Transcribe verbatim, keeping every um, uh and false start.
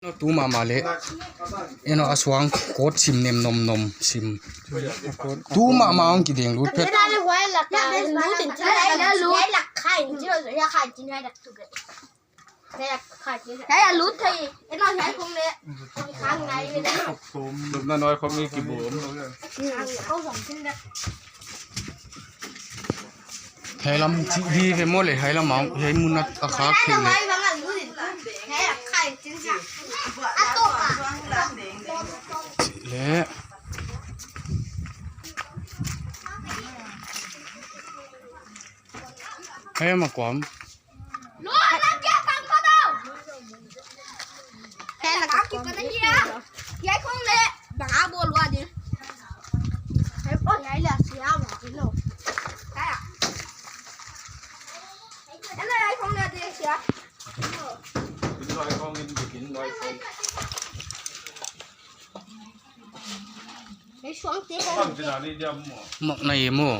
No, tu mahmah le. Eno, a suang kot sim nem nom nom sim. Tu mahmah ong kideng lut phet. Ena le huai lak ka, lut in thil, ena lut. Huai lak khai in thil, huai lak khai in thil, huai lak tu ke. Huai lak khai in thil. Huai lak lut thei. Ena huai khong le. Khang ngai le. Lupna noi khong i kibum. Khang ngai. Hiai lam chih di ve maw le, hiai lam a, hiai mun a khak theih le. Chih le. Hiai ma kuam. Hiai la ka kip ka na hia. Hiai khong le bang a bawl ua di. Hiai khong le sia ua di lo. Hiai a. Hiai la hiai khong le di sia. Hiai suang te khong. Mak na i maw.